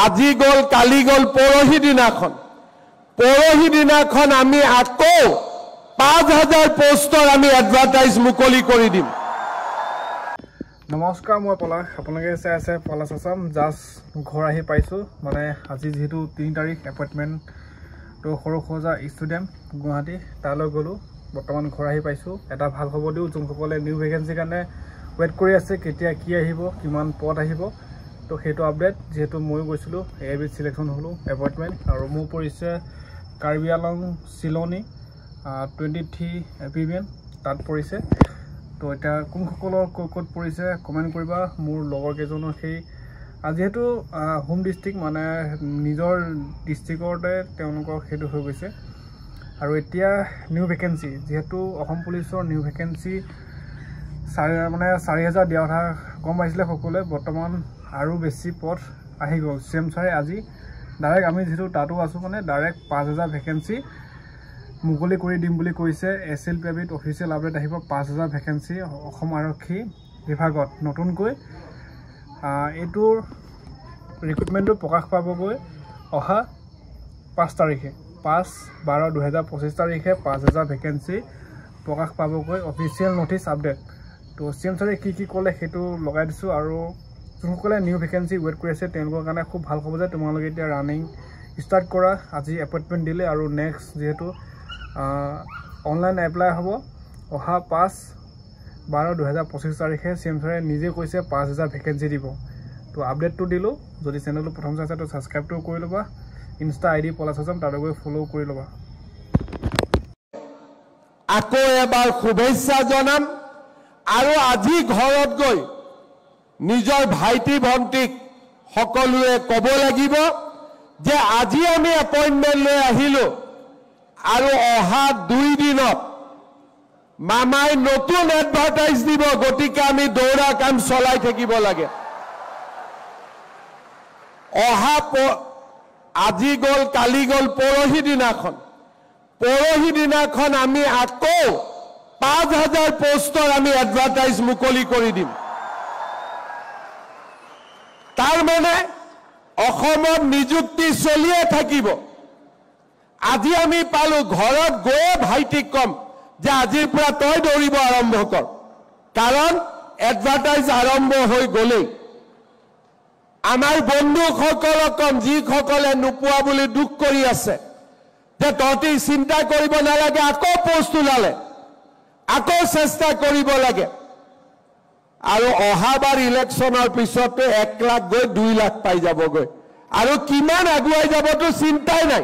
আজি গ'ল, কালি গ'ল, পৰহি দিনাখন আমি আকৌ 5000 পোষ্টৰ আমি এডভাৰটাইজ মুকলি কৰি দিম। নমস্কাৰ, মই পলাশ, আপোনালোকে চাই আছে পলাশ আছাম। জাষ্ট ঘৰ আহি পাইছোঁ। মানে আজি যিহেতু 3 তাৰিখ এপইণ্টমেণ্ট, তো সৰু সজা ষ্টেডিয়াম গুৱাহাটী তালৈ গ'লোঁ, বৰ্তমান ঘৰ আহি পাইছোঁ। এটা ভাল খবৰ দিওঁ, যোনসকলে নিউ ভেকেঞ্চিৰ কাৰণে ৱেইট কৰি আছে, কেতিয়া কি আহিব, কিমান পদ আহিব, তো সেইটো আপডেট। যিহেতু ময়ো গৈছিলোঁ, এ বিত চিলেকশ্যন হ'লোঁ এপইণ্টমেণ্ট, আৰু মোৰ পৰিছে কাৰ্বি আলং চিলনী 23 এ পি বি এন তাত পৰিছে। তো এতিয়া কোনসকলৰ ক'ত ক'ত পৰিছে কমেণ্ট কৰিবা। মোৰ লগৰ কেইজনো সেই যিহেতু হোম ডিষ্ট্ৰিক্ট, মানে নিজৰ ডিষ্ট্ৰিক্টতে তেওঁলোকৰ সেইটো হৈ গৈছে। আৰু এতিয়া নিউ ভেকেঞ্চি, যিহেতু অসম পুলিচৰ নিউ ভেকেঞ্চি মানে 4000 দিয়া কথা গম পাইছিলে সকলোৱে, বৰ্তমান আৰু বেছি পদ আহি গ'ল। চি এম ছাৰে আজি ডাইৰেক্ট, আমি যিহেতু তাতো আছোঁ, মানে ডাইৰেক্ট 5000 ভেকেঞ্চি মুকলি কৰি দিম বুলি কৈছে। এছ এল পি বিত অফিচিয়েল আপডেট আহিব, 5000 ভেকেঞ্চি অসম আৰক্ষী বিভাগত নতুনকৈ। এইটোৰ ৰিক্ৰুটমেণ্টটো প্ৰকাশ পাবগৈ অহা 5 তাৰিখে, 5/12/2025 তাৰিখে 5000 ভেকেঞ্চি প্ৰকাশ পাবগৈ, অফিচিয়েল নটিচ আপডেট। তো চি এম ছাৰে কি কি ক'লে সেইটো লগাই দিছোঁ। আৰু যোনসকলে নিউ ভেকেঞ্চি ৱেইট কৰি আছে, তেওঁলোকৰ কাৰণে খুব ভাল খবৰ যে তোমালোকে এতিয়া ৰানিং ষ্টাৰ্ট কৰা। আজি এপইণ্টমেণ্ট দিলে আৰু নেক্সট যিহেতু অনলাইন এপ্লাই হ'ব অহা 5/12/2025 তাৰিখে। চি এম ছাৰে নিজে কৈছে 5000 ভেকেঞ্চি দিব। তো আপডেটটো দিলোঁ। যদি চেনেলটো প্ৰথম চাইছে, তো ছাবস্ক্ৰাইবটো কৰি ল'বা। ইনষ্টা আই ডি পলাশ আছাম, তাতে গৈ ফ'ল' কৰি ল'বা। আকৌ এবাৰ শুভেচ্ছা জনাম আৰু আজি ঘৰত গৈ নিজৰ ভাইটি ভণ্টিক সকলোৱে ক'ব লাগিব যে আজি আমি এপইণ্টমেণ্ট লৈ আহিলোঁ আৰু অহা 2 দিনত মামাই নতুন এডভাৰটাইজ দিব, গতিকে আমি দৌৰা কাম চলাই থাকিব লাগে। অহা আজি গ'ল, কালি গ'ল, পৰহি দিনাখন আমি আকৌ 5000 পোষ্টৰ আমি এডভাৰটাইজ মুকলি কৰি দিম। তাৰ মানে অসমত নিযুক্তি চলিয়ে থাকিব। আজি আমি পালো, ঘৰত গৈয়ে ভাইটিক ক'ম যে আজিৰ পৰা তই দৌৰিব আৰম্ভ কৰ, কাৰণ এডভাৰটাইজ আৰম্ভ হৈ গ'লেই। আমাৰ বন্ধুসকলক ক'ম, যিসকলে নোপোৱা বুলি দুখ কৰি আছে, যে তহঁতি চিন্তা কৰিব নালাগে, আকৌ পোষ্ট ওলালে আকৌ চেষ্টা কৰিব লাগে। আৰু অহাবাৰ ইলেকশ্যনৰ পিছতো 1 লাখ গৈ 2 লাখ পাই যাবগৈ আৰু কিমান আগুৱাই যাবতো চিন্তাই নাই।